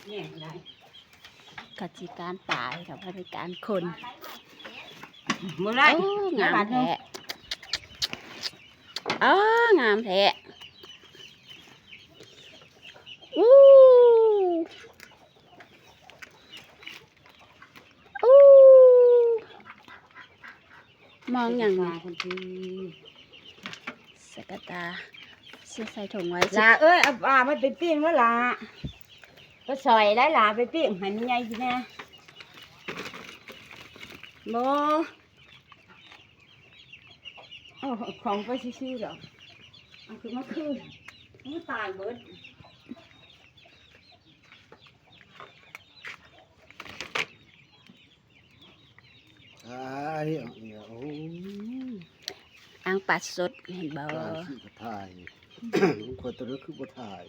ແຍກໄດ້ ກະຊິການປາຍ ກະບໍ່ໄດ້ການຄົນ. ບໍ່ໄດ້ ໂອ້ ງາມແທ້ ເອີ ງາມແທ້. ອູ້ ອູ້ ມອງຫຍັງນີ້? ສະກະຕາ ຊິໃສ່ຖົງໄວ້ ຫຼ້າເອີຍ ເອົາປາມາໄປປີ້ງແລ້ວຫຼ້າ ໄປຊ່ອຍໄດ້ຫຼ້າ ໄປປີ້ງໃຫ້ແມ່ໃຫຍ່ກິນແດ່. ບໍ່ ເອົາຂອງໄປຊື່ໆດອກ ເອົາຄືນມາຄືນ ມັນຕາຍເບິດ. ອ້າຍ ໂອ້ຍ ອ່າງປາສົດ ເຫັນບໍ່? ການຊິກະຖ່າຍ ຂອງຂ້ອຍຕົວນັ້ນຄືບໍ່ຖ່າຍ?